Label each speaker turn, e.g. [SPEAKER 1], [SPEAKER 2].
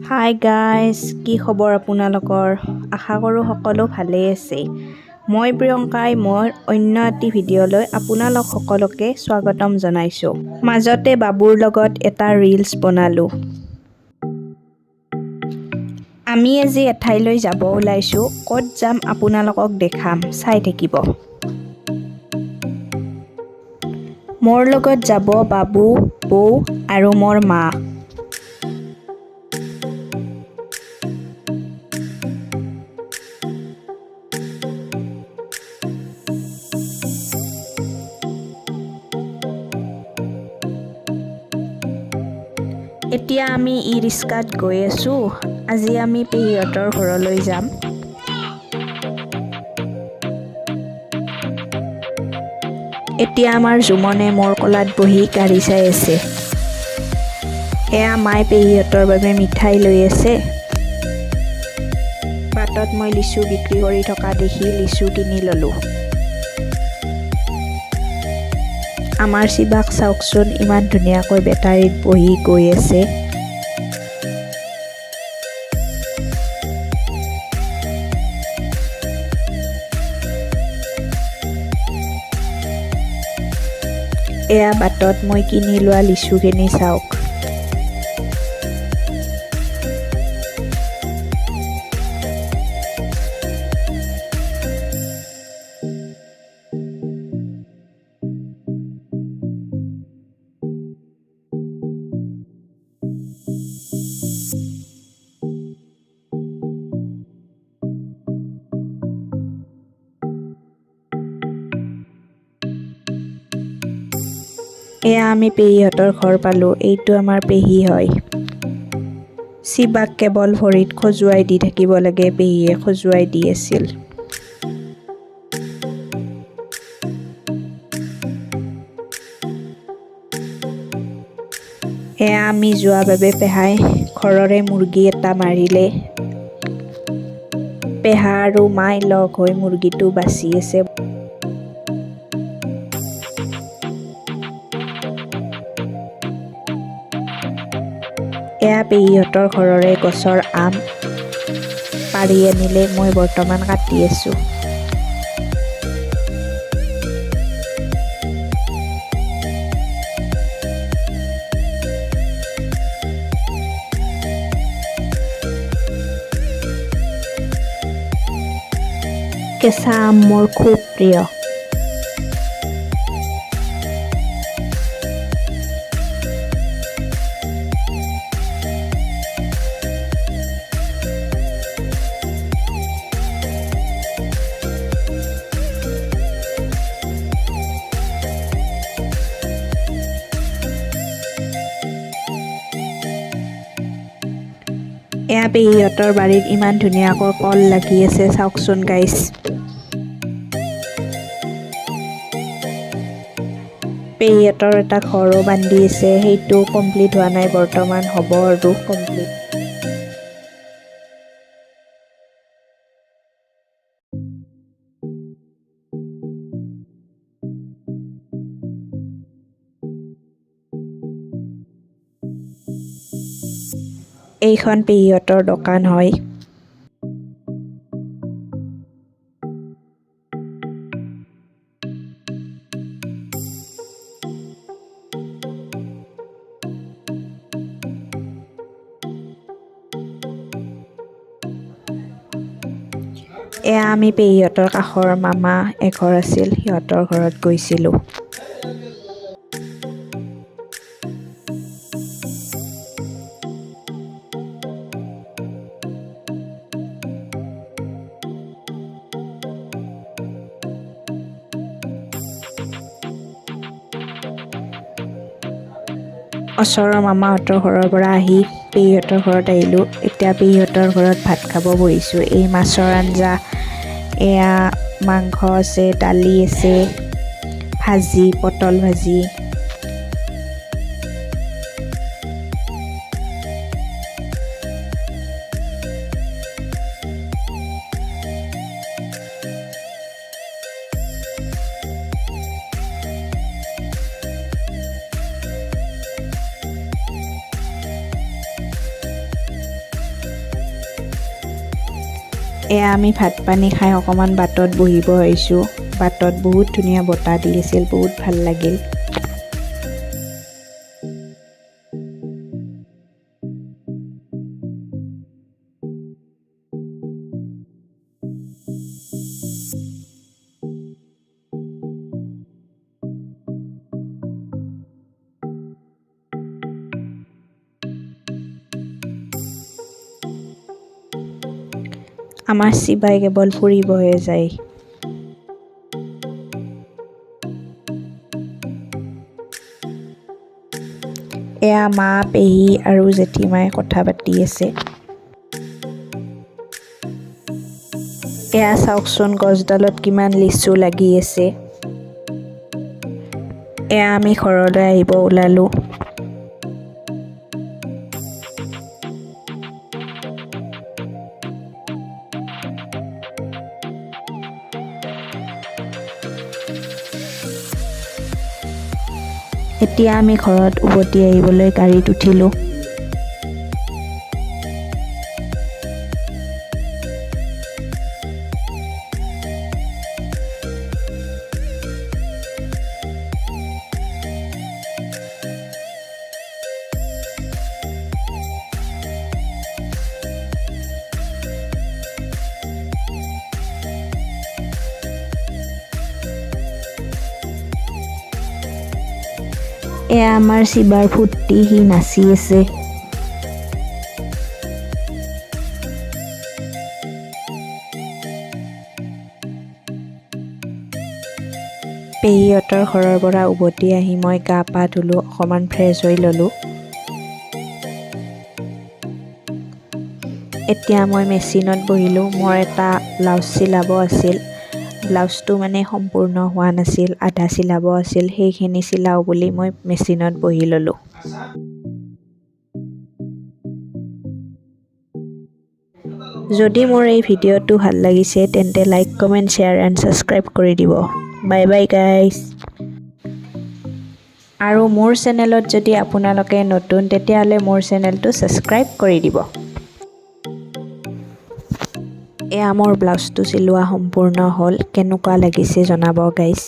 [SPEAKER 1] Hi guys, কি খবৰ আপোনালোকৰ? আশা কৰোঁ সকলো ভালেই আছে। মই প্ৰিয়ংকাই মোৰ অন্য এটি ভিডিঅ'লৈ আপোনালোক সকলোকে স্বাগতম জনাইছোঁ। মাজতে বাবুৰ লগত এটা ৰিলচ বনালোঁ। আমি আজি এঠাইলৈ যাব ওলাইছোঁ। ক'ত যাম আপোনালোকক দেখাম, চাই থাকিব। মোৰ লগত যাব বাবু, বৌ আৰু মোৰ মা। এতিয়া আমি ই ৰিক্সাত গৈ আছোঁ। আজি আমি পেহীহঁতৰ ঘৰলৈ যাম। এতিয়া আমাৰ জুমনে মোৰ কোলাত বহি গাড়ী চাই আছে। এয়া মায়ে পেহীহঁতৰ বাবে মিঠাই লৈ আছে। বাটত মই লিচু বিক্ৰী কৰি থকা দেখি লিচু কিনি ল'লোঁ। আমাৰ শিৱাক চাওকচোন, ইমান ধুনীয়াকৈ বেটাৰীত বহি গৈ আছে। এয়া বাটত মই কিনি লোৱা লিচুখিনি চাওক। এয়া আমি পেহীহঁতৰ ঘৰ পালোঁ। এইটো আমাৰ পেহী হয়। শিৱাক কেৱল ভৰিত খজুৱাই দি থাকিব লাগে, পেহীয়ে খজুৱাই দি আছিল। এয়া আমি যোৱা বাবে পেহাই ঘৰৰে মুৰ্গী এটা মাৰিলে। পেহা আৰু মাই লগ হৈ মুৰ্গীটো বাচি আছে। এয়া পেহীহঁতৰ ঘৰৰে গছৰ আম পাৰি আনিলে, মই বৰ্তমান কাটি আছোঁ। কেঁচা আম মোৰ খুব প্ৰিয়। এয়া পেহীহঁতৰ বাৰীত ইমান ধুনীয়াকৈ কল লাগি আছে, চাওকচোন গাইজ। পেহীহঁতৰ এটা ঘৰো বান্ধি আছে, সেইটো কমপ্লিট হোৱা নাই বৰ্তমান, হ'ব আৰু কমপ্লিট। এইখন পেহীহঁতৰ দোকান হয়। এয়া আমি পেহীহঁতৰ কাষৰ মামা এঘৰ আছিল, সিহঁতৰ ঘৰত গৈছিলোঁ। ওচৰৰ মামাহঁতৰ ঘৰৰ পৰা আহি পেহীহঁতৰ ঘৰত আহিলোঁ। এতিয়া পেহীহঁতৰ ঘৰত ভাত খাব বহিছোঁ। এই মাছৰ আঞ্জা, এয়া মাংস আছে, দালি আছে, ভাজি, পটল ভাজি। এয়া আমি ভাত পানী খাই অকণমান বাটত বহিব আহিছোঁ। বাটত বহুত ধুনীয়া বতাহ দি আছিল, বহুত ভাল লাগিল। আমাৰ শিৱাই কেৱল ফুৰিবহে যায়। এয়া মা, পেহী আৰু জেঠীমাই কথা পাতি আছে। এয়া চাওকচোন, গছডালত কিমান লিচু লাগি আছে। এয়া আমি ঘৰলৈ আহিব ওলালোঁ। এতিয়া আমি ঘৰত উভতি আহিবলৈ গাড়ীত উঠিলোঁ। এয়া আমাৰ শিৱাৰ ফূৰ্তি, সি নাচি আছে। পেহীহঁতৰ ঘৰৰ পৰা উভতি আহি মই গা পা ধুলোঁ, অকণমান ফ্ৰেছ হৈ ল'লোঁ। এতিয়া মই মেচিনত বহিলোঁ। মোৰ এটা ব্লাউজ চিলাব আছিল। ব্লাউজটো মানে সম্পূৰ্ণ হোৱা নাছিল, আধা চিলাব আছিল, সেইখিনি চিলাওঁ বুলি মই মেচিনত বহি ল'লোঁ। যদি মোৰ এই ভিডিঅ'টো ভাল লাগিছে, তেন্তে like, comment, share and subscribe কৰি দিব। Bye bye guys. আৰু মোৰ চেনেলত যদি আপোনালোকে নতুন, তেতিয়াহ'লে মোৰ চেনেলটো ছাবস্ক্ৰাইব কৰি দিব। এয়া মোৰ ব্লাউজটো চিলোৱা সম্পূৰ্ণ হ'ল। কেনেকুৱা লাগিছে জনাব গাইজ।